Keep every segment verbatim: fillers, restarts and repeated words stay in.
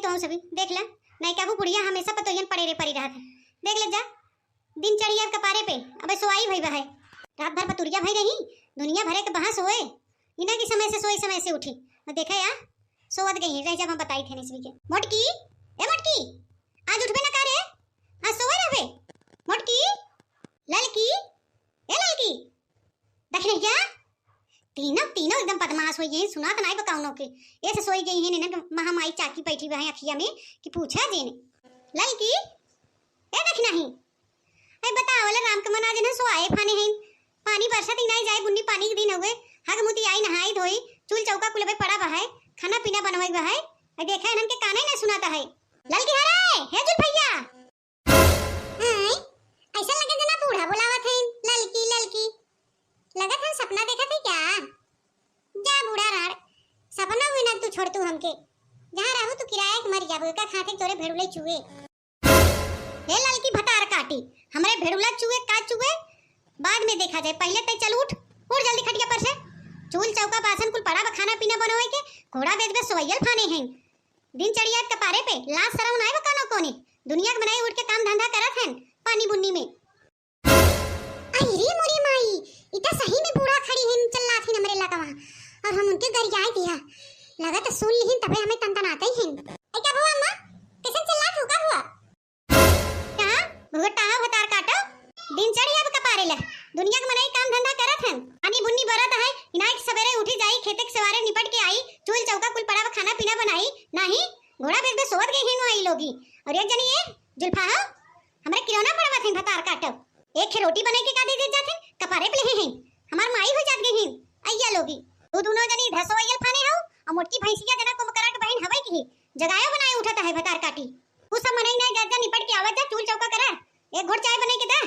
कहूँ सभी देख ले, नयका हू बुढ़िया हमेसा पतोहियन पड़ेरे परी रहत है। देख ले जा, दिन चढ़ी अब कपारे पे, अबे सोवाई भई बा है। रात भर पतुरिया भई रही, दुनिया भरे के बहाँ सोए, इना की समय से सोई समय से उठी। और देखा या, सोवत गई है, रह जब हम बताई थे निसवी के। मोटकी, ए मोटकी, आज उठबे ना का रे? आज सोवे रहबे? मोटकी, ललकी, ए ललकी, दखिनहिया, तीनों, तीनों एकदम बदमाश होई गई, सुनात नाई बा कौनो के। ऐसे सोई गई है, इन्हें महामाई चाकी बैठी बा है अखिया में कि पूछा जिन। ललकी, ए दखिनही, ए बताओ ले राम के मना जिन सोआए फाने हैं। पानी बरसत ही नाई जाए, बुन्नी पानी के दिन हुए, हग मुती आई, नहाई धोई, चूल चौका कुल बे पड़ा बा है, खाना पीना बनवाई बा है। ए देखा इन्हन के काने ना सुनाता है। ललकी, हरे, हे जुल्फैया, आय, ऐसा लगे जना बूढ़ा बुलावत है, ललकी, ललकी। लगत है सपना देखत है क्या? जा बूढ़ा राड़, सपना में ना तू छोड़ तू हमके। जहाँ रहू तू किराया के मर जाबू, एका खातिर तोरे भेड़ुले चुए। हे ललकी भतार काटी, हमरे भेड़ुला चुए का चुए, बाद में देखा जाए, पहले तै चल उठ, उठ जल्दी खटिया पर से। चूल चौका बासन कुल पड़ा बा, खाना पीना बनवाई के, घोड़ा बेचबे सोवैयल फाने हैं। दिन चढ़िया कपारे पे, लाज सरम नाई बा कानो कोने। दुनिया के बनाई उठ के काम धंधा करत हन, पानी बुन्नी में। अरे रे मोरी माई, ई त सही में बूढ़ा खड़ी हन, चिल्लात हन हमरे लगवा। और हम उनके गरियाए दिया। लगत सुन लिहिन तबे हमें तनतनाते हन। ए का हुआ अम्मा? कैसन चिल्लात हो, का हुआ? कहाँ? घुघटाहा भतार काटो। दिन चढ़ी अब कपारे ले। दुनिया के मनई काम धंधा करत हन। पानी बुन्नी बरत है, इनाई के सबेरे उठी जाई, खेते के सवारे निपट के आई, चूल चौका कुल पड़ा बा, खाना पीना बनाई, नाही, घोड़ा बेच दे सोवत गई हिन आई लोगी। और एक जनी ये जुल्फा हो, हमरे किरौना पड़वत हिन भतार काटो। एक खे रोटी बनाई के का दे देत जात हिन, कपारे पे लेहे हिन। हमार माई हो जात गई हिन, अइया लोगी। तू दोनों जनी धसो अइयल फाने हो, और मोटकी भैंसिया जना कुंभकरण के बहिन हवई की, जगायो बनाए उठत है भतार काटी। तू सब मनई ना, जा, जा, निपट के आवत जा, चूल चौका करा, एक घोट चाय बनाई के दा।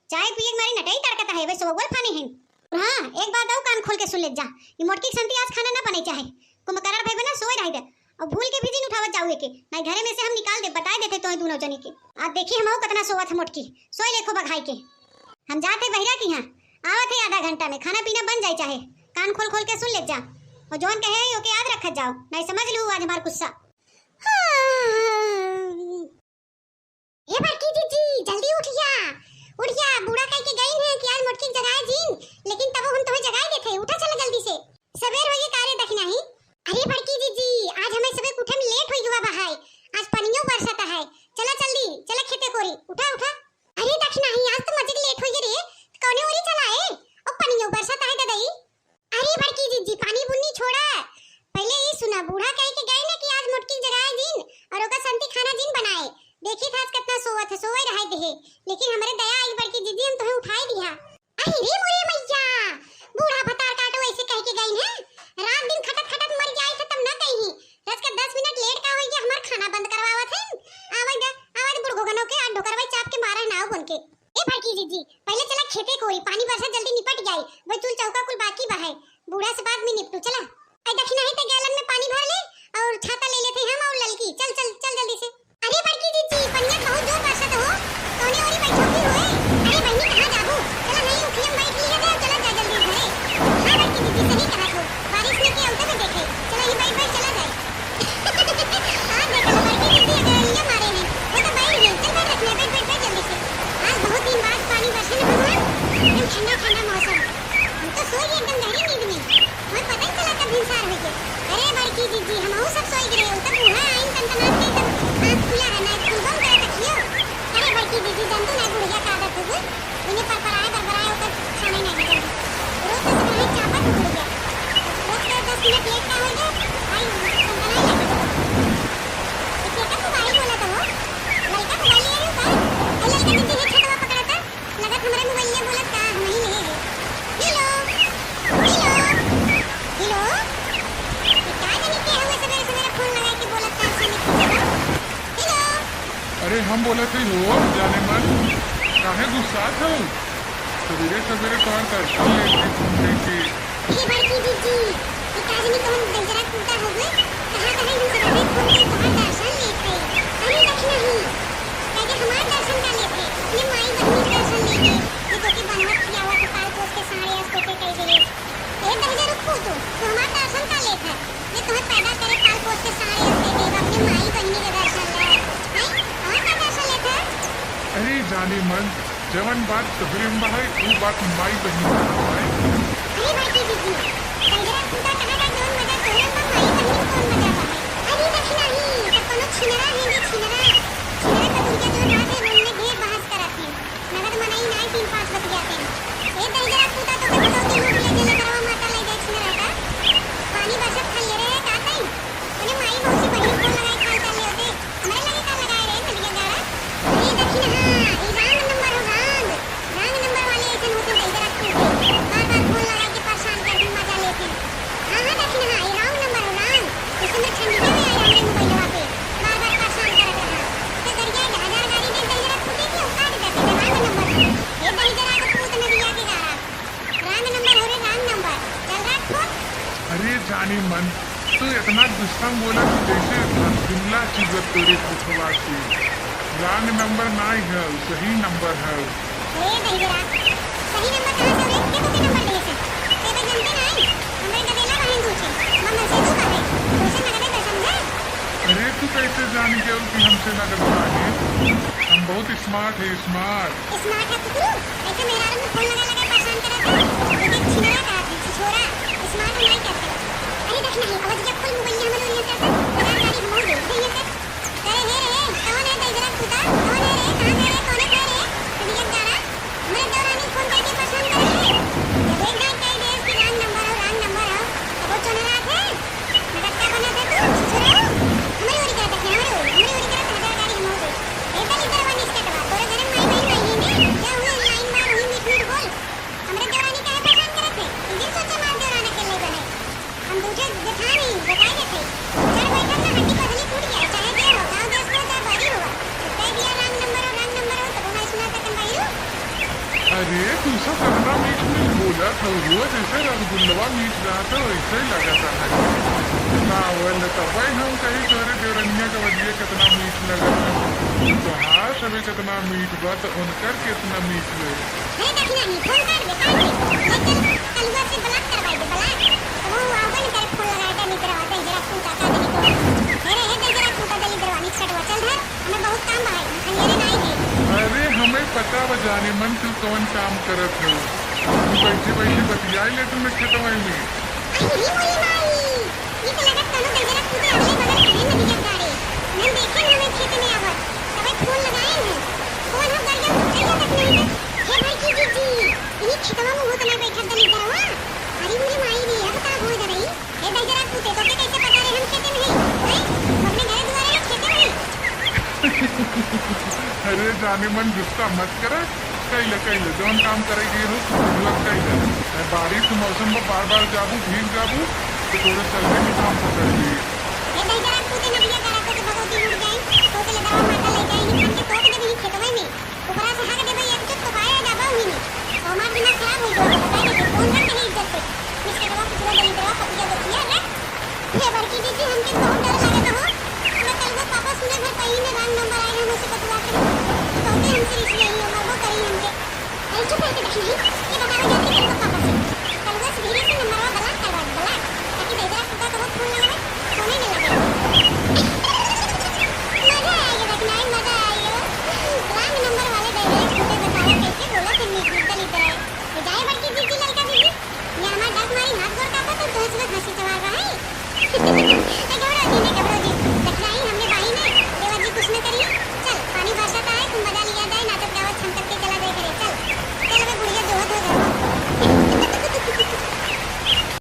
चाय पिए के मारी नटई तड़कत है, वैसे वो फाने हैं। और हाँ, एक बात और कान खोल के सुन ले जा, ये मोटकी के संती आज खाना ना बने चाहे, कुंभकरण भाई बना सोए रह दे, और भूल के भी जिन उठावत जाऊ एके, ना घरे में से हम निकाल दे, बताए देते तोहे दोनों जनी के। आज देखी हम कतना सोवत है मोटकी, सोए लेखो बघाई के। हम जाते बहिरा की यहाँ, आवत है आधा घंटा में, खाना पीना बन जाए चाहे, कान खोल खोल के सुन ले जा, और जौन कहे है ओके याद रखत जाओ, नहीं समझ लू आज हमार गुस्सा। हाँ। हे बड़की जीजी, जल्दी उठिया, उठिया, बूढ़ा कह के गई है कि आज मोटकी जगाए जीन, लेकिन तब हम तुम्हें जगाए देते, उठा चला जल्दी से, सवेर होइए कारे दखिनही। अरे बड़की जीजी, आज हमें सबे उठे में लेट होई गवा बहाय, आज पनियो बरसत है, चला जल्दी, चला खेते कोरी, उठा, उठा। अरे दखिनही, आज तो मजे के लेट होइए रे, कौने ओरी चला है, ओ पनियो बरसत है ददई। अरे बड़की जीजी, पानी बुन्नी छोड़ा, पहले ई सुना, बूढ़ा कह के गए ना कि आज मोटकी जगाए जीन और ओकर संती खाना जीन बनाए। देखी था आज कितना सोवत है, सोवे रहे देहे, लेकिन हमरे दया आई बड़की जीजी, हम तुम्हें उठाए दिया। अरे रे मोरे मैया, बूढ़ा भतार काटो ऐसे कह के गई है, रात दिन खटत खटत मर जाए थे तब ना कही, रच के दस मिनट लेट का होई के हमार खाना बंद करवावत है। आवे दे, आवे दे बुढ़ गोगनो के, आज ढोकरवा चाप के मारे नाव बन के। ए बड़की जीजी, पहले चला खेते कोरी, पानी बरसा जल्दी निपट जाई, वही चूल चौका कुल बाकी बा है, बूढ़ा से बाद में निपटू, चला। आई दखिनही ते गैलन में पानी भर ले और छाता ले लेते हम और ललकी, चल, चल, चल जल्दी से। अरे बड़की जीजी, पनिया बहुत जोर बरसत हो, कौने ओरी बैठो की होए? अरे बहनी कहाँ जाबू? चला नहीं उठियम बैठ लिए थे, चला जा जल्दी घरे। हाँ बड़की जीजी, सही कहा तू, बारिश में के औते में देखे, चला ही बैठ बैठ चला जाए। हाँ, देखा, बड़की दीदी अगर अइया मारे हैं, वो तो बैठ गई। चल, बैठ रखिया, बैठ, बैठ, बैठ जल्दी से। आज बहुत दिन बाद पानी बरसे ना भगवान, एकदम ठंडा, ठंडा मौसम। हम तो सोई गए एकदम गहरी नींद में, हमें पता ही चला कब भिनसार हो गया। अरे बड़की दीदी, हम सब सोई गए, वो तो बूढ़ा आइन तनतनात के एकदम आँख खुला है, ना खुलबम करे तकियो। अरे बड़की दीदी, जानतू ना बुढ़िया का आदत हो गई, इन्हें परपराए, बरबराए होकर खाने नहीं देते। रोज तो सुबह चापत हो गया। रोज के दस मिनट लेट का हो गया, भाई, तनतनाए लगे। इसे का मोबाइल बोला था वो? लड़का मोबाइल ले रही का? ए लड़का दीदी, ये छतवा पकड़ा था। लगत हमरे मोबाइल ले बोलत का, हम ही ले रे। हेलो, हेलो, हेलो। ये का जाने के हमें सवेरे सवेरे फोन लगा के बोलत का, ऐसा नहीं पूछा। हेलो। अरे हम बोलत ही हो, जाने मन, काहे गुस्सात हो? सवेरे सवेरे तोहार दर्शन लेके फोन लेके। हे बड़की जीजी, ये का जाने कौन बेचारा कुत्ता हो गए, कहाँ कहाँ हम सवेरे फोन के तोहार दर्शन लेत है। अरे दखिनही, कह के हमार दर्शन का लेत है, अपने माई बहनी के दर्शन लेके, ये तो के बनवत खियावत है, पाल पोस के सारे अस तोके कह दे। ए दहिजर रुक तू, तू हमार दर्शन का लेत है, ये तुम्हें पैदा करे पाल पोस के सारे अस कह दे, अपने माई बहनी के जाने मन, जवन बात तोहरे में बा है, ऊ बात माई बहिन में ना बा है। अरे भाई जी, जी, जी, दहिजरा पूता कहा था, जवन मजा तोहरे में बा, माई बहिन में कौन मजा बा है? अरे दखिना ही, तब कोनो छिनरा है जे छिनरा, छिनरा कबूरिया जवन बात है, उनमें ढेर बहस करत है। नगद मनई नाई तीन पाँच बतियाते हैं। ए दहिजरा पूता तो कभी गौती लूट ले गेले करवा माता ले गए छिनरा का। पानी बरसत खाली रहे का तई? अरे माई मौसी बहिन फोन लगाए खाल कर ले होते। हमरे लगे का लगाए रे नदिया गाड़ा। अरे दखिना, ई wrong number हो wrong। Wrong number वाले ऐसे होते हैं इधर रखते हैं। बार बार फोन लगा के परेशान कर दिन मजा लेते हैं। हाँ, हाँ, दखिना, ई wrong number हो wrong। इस समय ठंडी में आए हमरे मोबाइलवा पे। बार बार परेशान करत रहा। तो गरिया हजार गाड़ी दे दहिजरा पूते की उतार देते हैं wrong number। ये दहिजरा के पूत नदिया के गाड़ा। Wrong number हो रे, wrong number। चल रख फोन। अरे जाने मन, तू इतना गुस्सा में बोला कि जैसे रसगुल्ला चुअत तोरे मुखवा से। Wrong number नाई है, सही number है। अरे दहिजरा, सही number कहाँ से रे? के तोके number दिए से? ते बे जनते नाई, हमरे गदेला बहन दूचे, मन से तू कहे, दूचे नगदे पैसा मुझे। अरे तू कैसे जान गया कि हमसे नगद मांगे? हम बहुत smart है, smart। Smart है कुकरू, ऐसे मेहरारू में फोन लगा लगा परेशान करत है। एक एक छिनरा का है, छिछोरा, smart नहीं करते। अरे देख नहीं, आवाज क्या फुल मोबाइल हमरे ओरिया से आता, हजार गाड़ी घुमाऊ दे, दे ये कर। अरे हे रे, कौन है दहिजरा पूता? कौन है रे? कहाँ गए रे? कौन है रे? तो दिया गाना, हमरे देवरानी फोन करके परेशान कर रही है। जब एक बार कह दे कि wrong number हो, wrong number हो, तो वो चुनरा थे। नटक्का बना दे तू, छिछोरा हो। हमरे ओरी करत है, हमरे ओरी, हमरे ओरी करत हजार गाड़ी घुमाऊ दे। ए दलिद्दरवा निष्कटवा, तोरे घरे माई बहिन नहीं है ने? जा हुए लाइन मार, हुई मीठ मीठ बोल। हमरे देवरानी काहे परेशान करत है? इंजन सोचे मार देवरान अकेले बने। हम दूजे जेठान ही, बताई देते। चढ़ बैठब ना, हड्डी पसली टूट जाए, चाहे जे हो, गाँव देश हो, चाहे बहरी हो। कह दिया wrong number हो, wrong number हो, तब मैं सुना सकन बहिरू। अरे, तू सब कितना मीठ मीठ बोलत हो, रोज ऐसे रसगुल्लवा मीठ रहत हो, वैसे ही लगत है। ना आवल तबे हम कही तोरे देवरनिया के बजिया कितना मीठ लगत है। तोहार सबे कितना मीठ बा, तो उनकर कितना मीठ होई। अरे दखिना ही, फोन काट दे, काट दे। ले चल, कलुआ से block करवाई दे, block। तो वो आवे न करे, फोन लगाए दे, निकरवा दे, जरा तू का, का दे, निकरवा। अरे, हे दे, जरा तू का दे, निकरवा, निकसटवा, चल धर। हमें बहुत काम बा, हम खनियारे ना आई है। अरे, हमें पता बा जाने मन, तू कौन काम करत हो। तू बैठे बैठे बतियाई ले तुमने खेतवा में। अरे, ही मोरी माई, ई तो लगत कौनो दहिजरा पूते अगले बगल के है नदिया गाड़े। नन देखे न हमें खेत में आवत, तबे फोन लगाए हैं। फोन हम गरिया उठैया तक नहीं दे। हे बड़की जीजी, ई खेतवा में होत ना बैठत दलिद्दरवा। अरे मोरी माई रे, अब का होई दरई? हे दहिजरा पूते, तोके कैसे पता रे हम खेते में हई? हैं? हम अपने घरे दुआरे ना खेते में हई। अरे जाने मन गुस्सा मत करे, कैले, कैले, जौन काम करे के हो, तू खुद कैले। ए, बारिश के मौसम में बार-बार जाबू, भीग जाबू, तो तोरे चलने में काम पकड़ ली। ए, दहिजरा पूते नदिया गाड़ा, तोके भगवती उड़ जाई, तोके ले दवा माता ले जाई, ही खान के तोप देबी ही खेतवे में, ऊपरा से